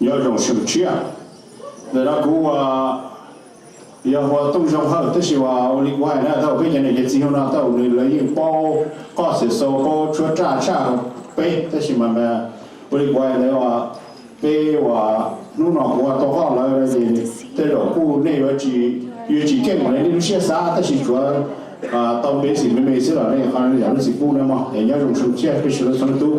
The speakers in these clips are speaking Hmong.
Nyob zoo tsoom tshiab, ntawm no kuv yog hu ua Tooj Zoo Hawj, tab sis uas ua li kuv hais na, tau peb cov niam cov txiv hu no tau nws lawv yeej paub qoj xiam xau, paub tshuab raj tshaj peb, tab sis mas ua li kuv hais ntawd, peb uas hnub no kuv ua tau qoj lawm ces tej zaum kuj nej yuav tsis, yuav tsis keej li nej lub siab xav, tab sis tsuav tau npe xim me me xwb los nej qhov yam lub txim pub na mog. Es nyob zoo tsoom tshiab peb sawv daws txhua leej tub.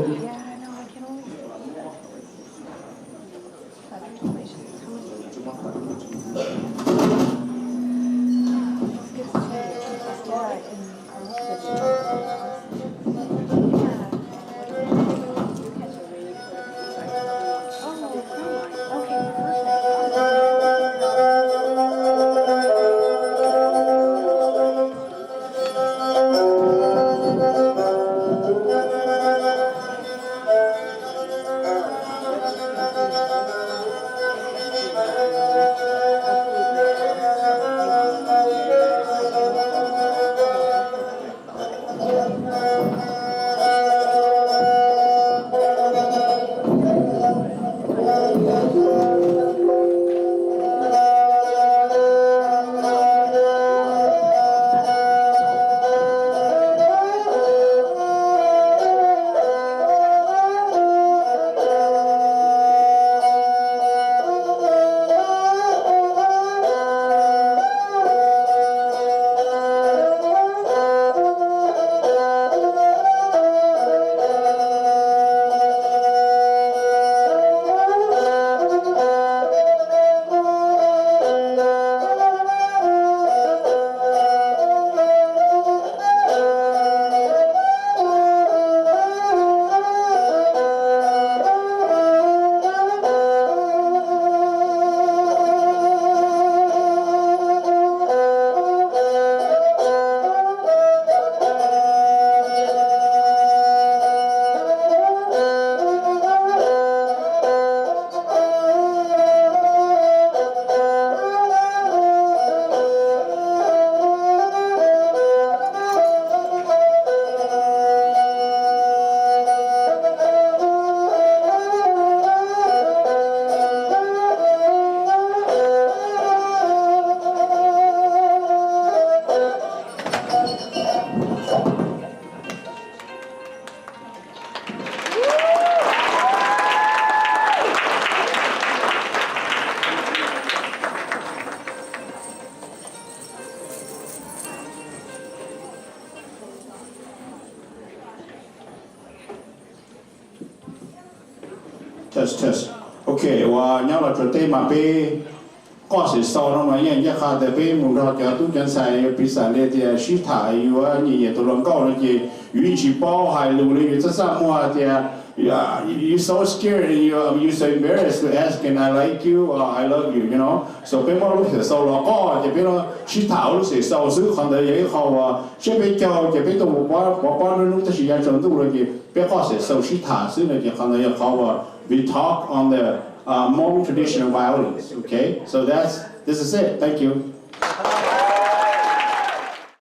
Test, test. Ok, uas nyob los tsuas teb mas peb qoj xiam xau no mas yeej ncaj qha tias peb mus nrog cov tub cov ntxhais yuav piv xam li tias sib tham yuav nyiam nyiam tus hluas nkauj no ces yus yeej tsis paub hais lus li, yus txaj txaj muag tias you so scared and you you so embarrassed to ask and I like you or I love you, you know. So peb muab lub xiam xau los qoj ces peb sib tham hauv lub xiam xau xwb. Qhov ntawd yog ib qho uas siab peb caug ces peb tuaj mus pov pob hnub hnub tab sis ya tsaus ntuj lawm ces peb qoj xiam xau sib tham xwb no ces qhov ntawd yog qhov uas we talk on the Hmong traditional violence. Okay, so that's this is it. Thank you.